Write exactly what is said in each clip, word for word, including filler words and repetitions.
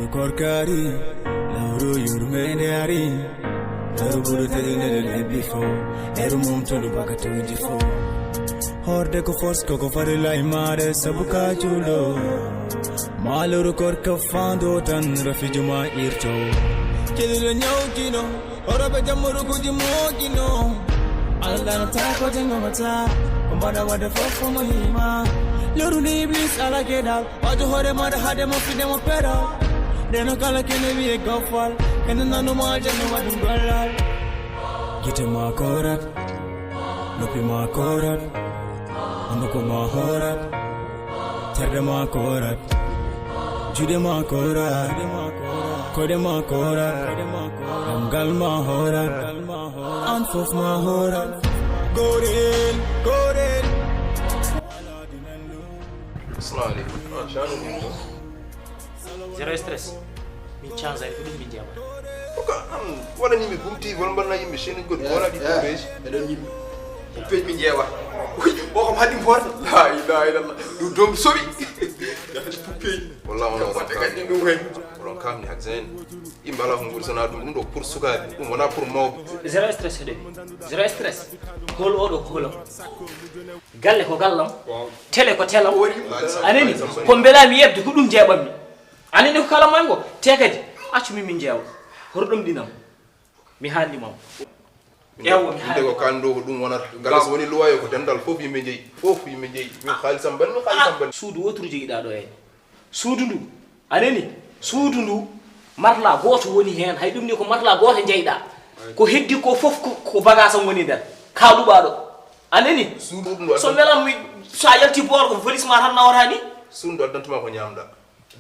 Korkari, lawru yurmende ari. Lawru buru tadi nele lebi fo. Eru mum tundu baka tuji fo. Horde ko force ko ko fari lai mare sabuka chulo. Maluru korka fando tan rafijuma irto. Kili nyautino. Ora be jamuru kuji mokino. Ala dana ta ko jango mata. Kumbada wada fofo mo hima. Luru ni iblis ala kedal. Wajo hore mada hade mo fide mo pero. Deno kala kene wiye gofal. Kene nanu ma jeno wadu golal. Gite ma korat. Lopi ma korat. Hunduko ma horat. Terde ma korat. Jude ma korat. Kode ma korat. Damgal ma horat. An fof ma horat. Gorel, gorel. Assalamu alaikum. Ah, shanu ne. Zero stress. Min change ay ko ɗum min jeeɓa. Ko an waɗani mi gum T V wala mbaɗana yimɓe chaîne goɗɗi wala ɗi page. Eɗon yimɓe page min jeewa. Uy, o kam haɗi mboota. La ilaha illallah. Ɗum dom soɓi. Yahdi page. Walla on on kam. Kadi ɗum hay. On kam ni haksen. Yimɓe ala ko nguuri sona ɗum ɗum ɗo pour sukaaɓe ɗum wona pour mawɓe. Zero stress de. Zero stress. Hol oɗo ko holo. Galle ko gallam. Tele ko telam. Anani ko mbelami yebde ko ɗum jeeɓammi. Anani ko kala mango te kadi accu min min jeewa. Hoto ɗum ɗinam. Mi haalni ma. Ewo mi haalni. Ko kan ɗo ko ɗum wonata. Kala so woni luwayo ko dental fof yimɓe jeeyi. Fof yimɓe jeeyi. Min xaalisam ban min xaalisam ban. Suudu woturu jeyiɗa ɗo e. Suudu ndu. Anani suudu ndu. Marla gooto woni heen hay ɗum ni ko marla gooto njeyɗa. Ko heddi ko fof ko bagasam woni nder. Ka luɓaɗo. Anani. So welam mi sa yalti boor ko volis ma tan nawata ni. Suudu addantuma ko ñamɗa.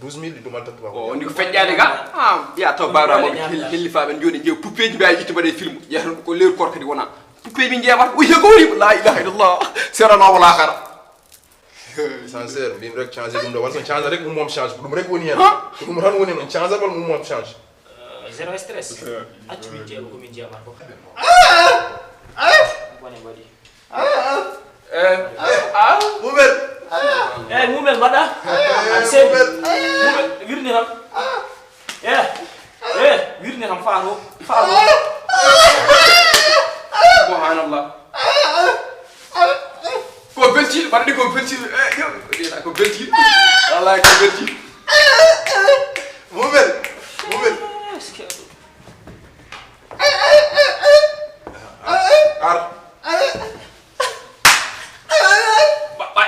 Douze mille ɗi ɗum addantuma ko. O woni ko feƴƴade ga. Ha mbiya taw bawɗa mo hellifaɓe joni jeew puppeji mbiya yitte mbaɗe film. Yahata ko lewru koor kadi wona. Puppeji min jeewata o yiya ko woni la ilaha illallah. Seranomo lakara. Change sir mbimi rek change ɗum ɗo walla so change rek ɗum mom change ko ɗum rek woni hen. Ko ɗum tan woni hen on change walla ɗum mom change. Zero stress. Accu min jeewa ko min jeewata ko. Bone mbaɗi. Mumel. Eyi mumel mbaɗa. Aɗa seedi. Mumel wirniram. E e wirniram faaro faaro. Subhanallah. Ko beltiiɗo mbaɗa ni ko beltiiɗo e ko beltiiɗo. Wallahi ko beltiiɗo. Mumel. Mumel. Ar.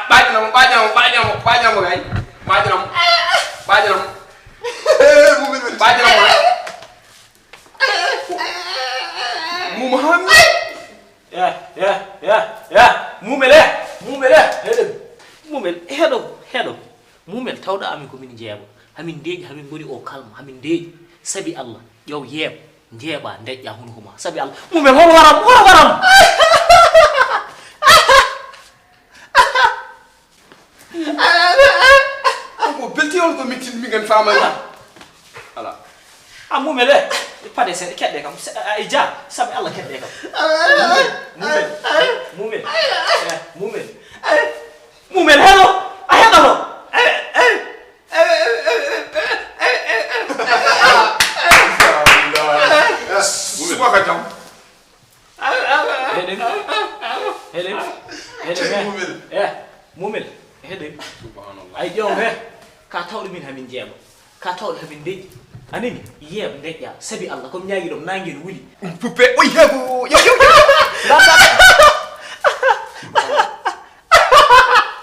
Ɓaƴanamo ɓaƴanamo ɓaƴanamo ɓaƴanamo gay ɓaƴanamo ɓaƴanamo. Ɓaƴanamo. Muma hammi. Ya ya ya ya mumele mumele heɗen mumel heɗo heɗo. Mumel tawɗa amin ko min jeeɓa hamin ndeeƴi hamin ngoni o kalma hamin ndeeƴi sabi allah ƴeew yeeɓ njeeɓa ndeƴƴa hunuko ma sabi allah mumel hono waram hono waram. Ko belti on ko mittin mi ngan famani. Ala. A mumel e pade seɗa keɗɗe kam e ja sabi allah keɗɗe kam. Mumel mumel mumel mumel helo a heɗano. Subaka jam. Heɗen heɗen heɗen mumel heɗen. Ay ƴeew he ka tawɗo min hamin jeeɓa ka tawɗo hamin deƴƴi. Anani yeeɓ deƴƴa sabi allah comme ñaagi ɗom nangue no wuli. Puppe oy hego.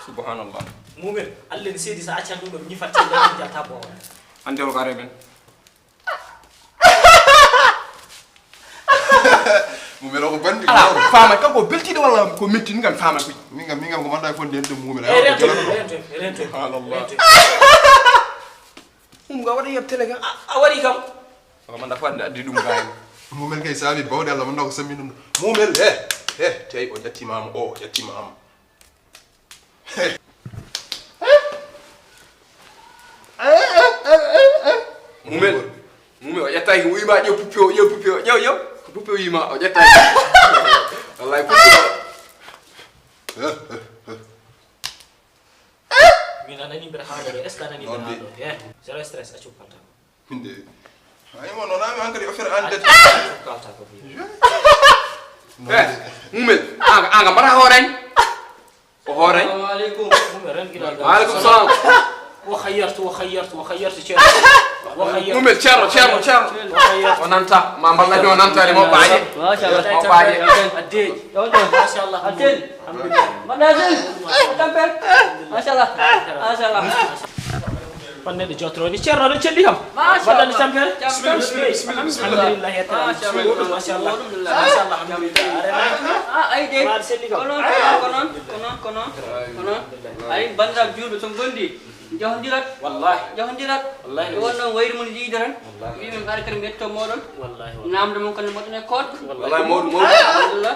Subhanallah. Mumel allah ne seedi sa accan ɗum ɗom ñifatte jalta bowa. Ande on gare men. Mumel o ko bandi. Ala faama kanko beltiɗo walla ko metti ni ngal faama kuy. Min kam min kam ko manda fon den dum mumel. Rento rento rento. Subhanallah. Mum ga wada yeb tele ga. A wadi kam. Ko manda fon addi dum gaay. Mumel kay sabi bawde Allah manda ko sammi dum. Mumel he he tay o jatti mama o jatti mama. Mumel mumel o ƴettaaki o wiima ƴew puppi o ƴew puppi o ƴew ƴew ko puppi o wiima o ƴettaaki. Wallahi puppi o. Min a nani mbeɗa haɗo ɗo est ce que a nani mbeɗa haɗo e zéro stress accu kalta. Inde. Ay, mo noon, ami hankadi o fira an dati. Eh, Mumel, an, an ka mbaɗa hoore an? O hoore an? Assalamu aleykum. Wa aleykum salam. Wa khayyartu, wa khayyartu, wa khayyartu, ceerno. Wa khayyartu. Mumel, ceerno, ceerno, ceerno. Wa khayyartu. O nanta, ma mballa ni o nanta ni mo baaje. Machallah. Mo baaje. Addeeji. Machallah. Atel. Alhamdulillah. Mbaɗa Atel. Tampere. Machallah. Machallah. Wan neɗɗo jotoro ni, ceerno, aɗa celli kam. Machallah. Mbaɗa ni tampere. Bismillah, bismillah, bismillah. Alhamdulillah, ya taala. Machallah. Machallah. Alhamdulillah. Ah, ay de. Mbaɗa selli kam. Ko noon, ko noon, ko noon, ko noon, ko noon. Ay, banndiraaɓe juulɓe, so ngondi, jahondirat. Wallahi. Jahondirat. Wallahi. Ɗum wonno wayri mon yiide tan. Wallahi. Mbi min hari kadi mi yetto mooɗon. Wallahi, wallahi. Namdo mon kadi moɗon e koot. Wallahi, mawɗum, mawɗum. Alhamdulillah.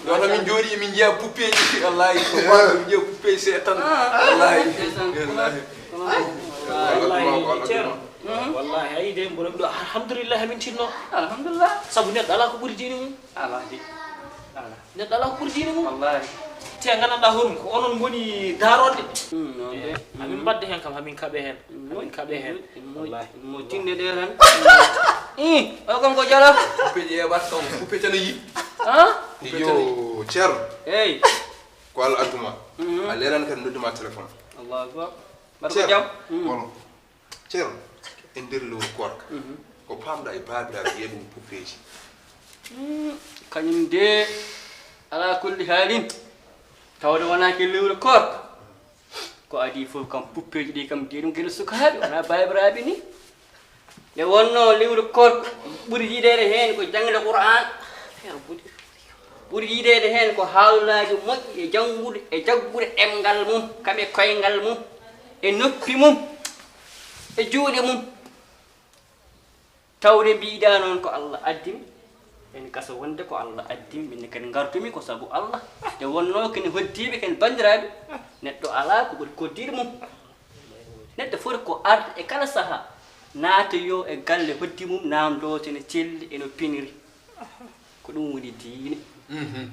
Ɗo tan min jooɗi, min njiya poupée, wallahi. Ko waɗi, min njiya poupée seeɗa tan. Ah. Wallahi. Ndeysaan. Wallahi. Wallahi, Wallahi, Wallahi, ceerno. Mhm. Wallahi, ayi de, mboɗo ɗo, alhamdulillah, min tinno. Alhamdulillah. Sabu neɗɗo alaa ko ɓuri diine mum. Alaa de. Alaa. Neɗɗo alaa ko ɓuri diine mum. Wallahi. Te nganndanɗaa hoɗum ko onon ngoni daaroɗe. Mm, noon de. Eh, amin mbaɗde heen kam, amin kaɓe heen. Mm. Amin kaɓe heen. Mm. Wallahi. Mo tinne ɗe tan. Ih, o kam ko jala. Kuppe ƴeeɓat kam, kuppe tan o yi. Ah? Yo, ceerno. Hey. Ko Allah adduma. Mhm. A leelan kadi nodduma téléphone. Allahu akbar. Mbaɗa ko Ceerno. Jam? Mm. Kono, ceerno, e nder lewru koorka, mhm, ko paamɗa e baabiraaɓe wiya ɗum puppeeji? Mm, kañum de, ala kulli haalin, tawde wonaa ke lewru koorka, ko adii fof kam puppeeji ɗi kam de ɗum gila sukaaɓe, wonaa baabiraaɓe ni. Nde wonnoo lewru koorka, ɓuri yiɗeede heen ko jaŋde Qur'aan. Ɓuri yiɗeede heen ko haalaaji moƴƴi e janngude, e jaggude ɗemngal mum, kam e koyngal mum, e noppi mum, e juuɗe mum. Tawde mbiiɗaa noon ko Allah addi mi, en kaso wonde ko Allah addi mi, min kadi ngartumi ko sabu Allah. Nde wonnoo ken hoddiiɓe, ken banndiraaɓe, neɗɗo alaa ko ɓuri koddiiɗo mum. Neɗɗo foti ko arde e kala sahaa, naatoyoo e galle hoddi mum, naamndoo so ene celli, eno piniri. Ko ɗum woni diine. Mhm.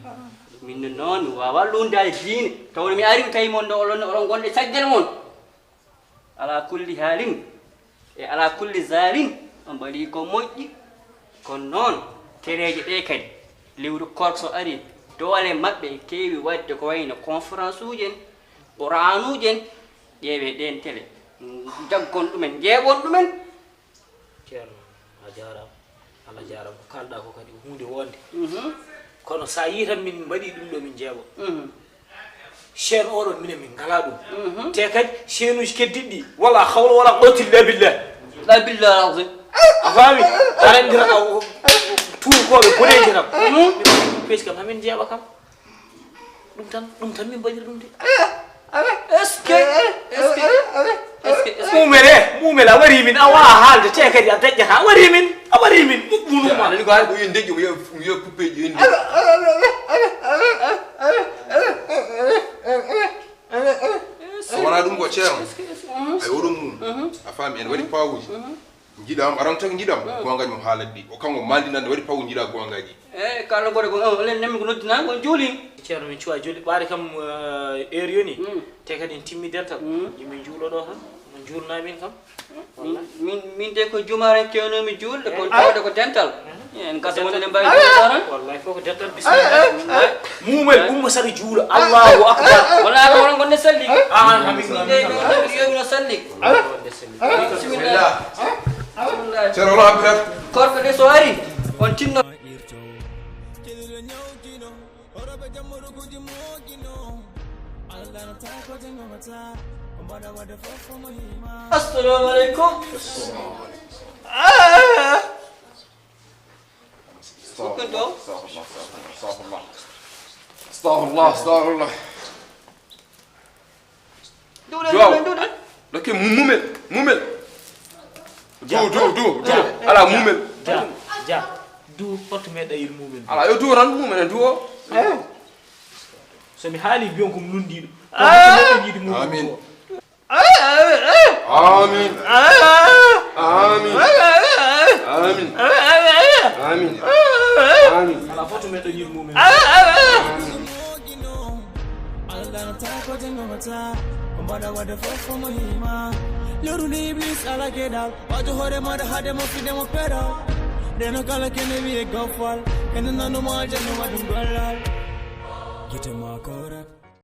Min ne noon, mi waawaa luundaade diine. Tawde mi arii, mi tawi mon ɗo, oɗon, oɗon ngonde caggal mon. Alaa kulli haalin, e alaa kulli zaalin, on mbaɗii ko moƴƴi. Kono noon, teleeje ɗee kadi, lewru koorka so arii, doole maɓɓe keewi waɗde ko wayno conférence uji en, Qur'aanuuji en, ƴeewee ɗeen tele, njaggon ɗumen, njeeɓon ɗumen. Ceerno, a jaaraama. Allah jaaraama. Ko kaalɗaa ko kadi ko huunde woonde. Mhm. Kono so a yii tan min mbaɗii ɗum ɗo min njeeɓo. Mhm. Chaîne oɗon minen min ngalaa ɗum. Mhm. Te kadi chaîne uji keddiiɗi ɗi, wala hawla wala quwwata illa billah. La billah al-azim. A faami? Aɗa anndi tan o tuukooɓe boneeji tan. Mhm. Peeji kam hamin njeeɓa kam. Ɗum tan, ɗum tan min mbaɗiri ɗum de. Est-ce que, est-ce que, est-ce que, est-ce que Mumel, e, Mumel, a warii min, a waawaa haalde, te kadi a daƴƴataa, a warii min, a warii min, ɗum ɗum ma. Aɗa ko yo deƴƴo, yo, yo kuppe, yo deƴƴo. A wonaa ɗum ko ceerno. Ay, oɗon mum. Mhm. A faami, en waɗi pawuji. Mhm. Njiɗam, aran tagi njiɗam, mm, goongaji mo haalata ɗi. O kanko mandi nande waɗi pawu njiɗa goongaji. Eyi, kala goɗo ko, o, oɗon nemmi ko noddinaa, on juuli. Ceerno, min cuwa juuli. Ɓaade kam, eh, heure yoni. Mm. Te kadi en timmi dental. Mm. Yo min juulo ɗo tan. On juulna min kam. Min, min, min de ko jumaare kewnoomi juulde, kono tawde ko dental. Mm. En gasa wonde ne mbawi juulde tan. Wallahi, fof ko dental, bismillah. Mumel, umma saɗa juula. Allahu akbar. Wala ko won gonde salli. Ah, amin. Min de ko won yobino salli. Bismillah. Bismillah. Ceerno, wala habbirat. Korko de so ari, on tinno. Assalamu alaikum. Ah. Sukkanto. Astaghfirullah, astaghfirullah, astaghfirullah. Duɗe, duɗe, duɗe. Dokke mu-, mumel, mumel. Du, du, du, du. Ala mumel. Ja, ja. Du, porte me ɗayil mumel. Ala, yo du tan mumel, du o. Eh. So mi haali, mbiyon ko mi lundiiɗo. Ah! Kono ko neɗɗo yiɗi mum. Amin. Amin. Amin. Amin. Amin. Amin. Ala fof to meɗɗo yiɗi mum. Amin. Allah no tako jangomata, o mbaɗa wadde fof ko mo yima. Lewru ni iblis ala kedal, wajo hore mada hade mo fide mo pera. Deno kala kene wiye gofal, kene nanu mo aljanna wadu golal. Gite ma correct.